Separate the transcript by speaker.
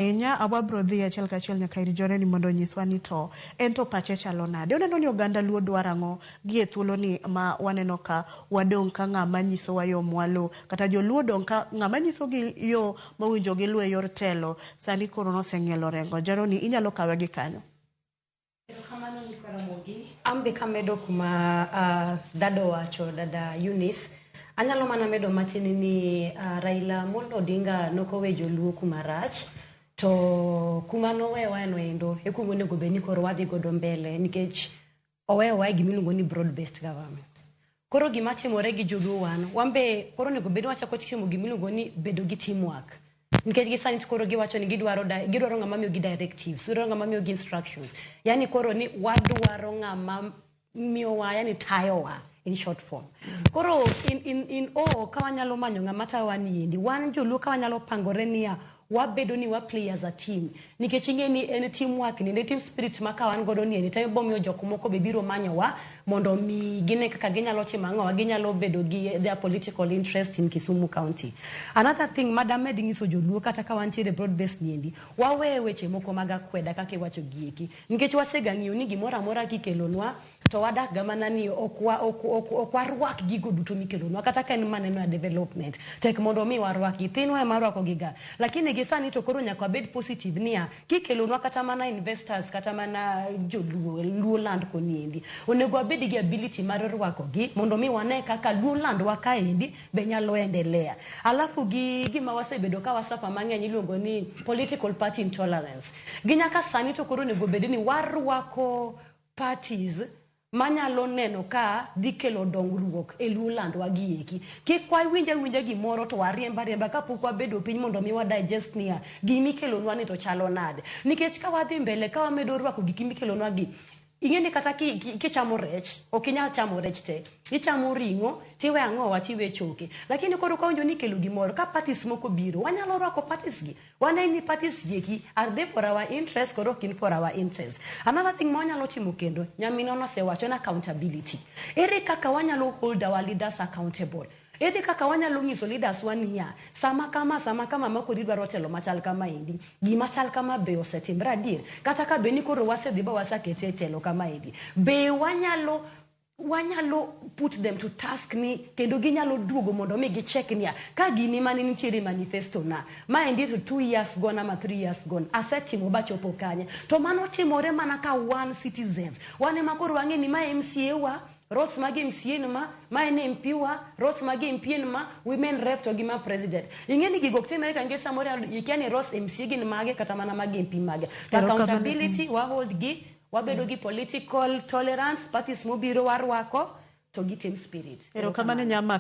Speaker 1: Ahinya wabro dhi achiel kachiel nyaka ir Joreni mondo onyiswa ni to en to pache chalo nade. Oneno ni oganda Luo dwaro ang'o gi e thuoloni ma waneno ka wadong' ka ng'ama nyisowa yo mwalo kata joluo odong' ka ng'ama nyisogi yo mowinjo giluw e yor telo sani koro noseng'ielo orengo. Jaroni inyalo kawe gi kanyo.
Speaker 2: Erokamano nyikwa Ramogi. An be kamedo kuma dada owacho, dada Eunice, anyalo mana medo matin ni Raila Amolo Odinga nokowe joluo kuma rach, to kuma nowewa no endo e kuma onego bed ni koro wadhi godo mbele nikech oweyowa e gima iluongo ni broad based government. Koro gima timore gi joluo wan be koro onego bed ni wachako timo gima iluongo ni bedo gi teamwork. Nikech gi sani to koro giwacho ni gidwaro ng'ama miyogi directives, gidwaro ng'ama miyogi instructions. Yani koro ni wadwaro ng'ama miyowa, yani tayowa in short form. Koro in all, ka wanyalo manyo ng'ama tayowa ni endi, wan joluo ka wanyalo pangore niya, wabedo ni wa play as a team. Nikech ing'e ni en teamwork ni, en team spirit ma ka wan godo ni endi, to bomiyo jok moko be biro manyowa mondo mi gine kaka ginyalo timo ang'owa, ginyalo bedo gi their political interest in Kisumu County. Another thing madamed nyiso joluo kata ka wantiere broad based ni endi, wawe weche moko mag akweda kaka iwacho gieki. Nikech wasega ng'iyo ni gimoro amora kikelonwa, to wadak ga mana ni ok warwak gigo duto mikelonwa kata ka en maneno ya development tek mondo mi warwak thinwa ema rwako giga lakini gi sani to koro nyaka wabed positive niya kikelonwa kata mana investors kata mana joluo Luo land koni endi onego wabed gi ability mar rwako gi mondo mi wane kaka Luo land wa kaendi be nyalo endelea. Alafu gi gima wasebedo ka wasafa mang'eny iluongo ni political party intolerance gi nyaka sani to koro onego bed ni warwako parties manyalo neno ka dhi kelo dongruok e Luo land wa gi eki. Kik wawinj awinja gimoro to wariemb ariemba kapok wabedo piny mondo mi wa digest niya gimi kelonwa ni to chalo nade. Nikech ka wadhi mbele ka wamedo rwako gik mikelonwa gi, ing'e ni kata kichamo rech, ok inyal chamo rech te. Ichamo ring'o, tiwe ang'owa, tiwe choke. Lakini koro ka ni kelo gimoro, ka parties moko biro, wanyalo rwako parties gi. Wane ni parties gi eki, are they for our interest or ok for our interest? Another thing ma wanyalo timo kendo, nyaminwa nosewacho en accountability. Ere kaka wanyalo hold our leaders accountable? Ere kaka wanyalo nyiso leaders wa niya, sama kama ma koro idwaro telo machal kama endi, gima chal kama be osetimre adier? Kata ka be ni koro wasedhi ba wasekete e telo kama endi, be wanyalo put them to task ni kendo ginyalo duogo mondo mi gicheck niya ka gini mane nitiere manifesto na maendi to 2 years gone ama 3 years gone asetimo bachopo kanye. To mano timore mana ka wan citizens wan ema koro wang'e ni ma MCA wa roles mag MCA ni ma en MP wa roles mag MP en ma women rep to gi ma president. Ing'e ni gigo ok timre ka nikech samoro ikia ni roles MCA gin mage kata mana mag MP mage to accountability wa hold gi wabedo gi political tolerance, parties mobiro warwako to gi team spirit.
Speaker 1: Erokamano nyama.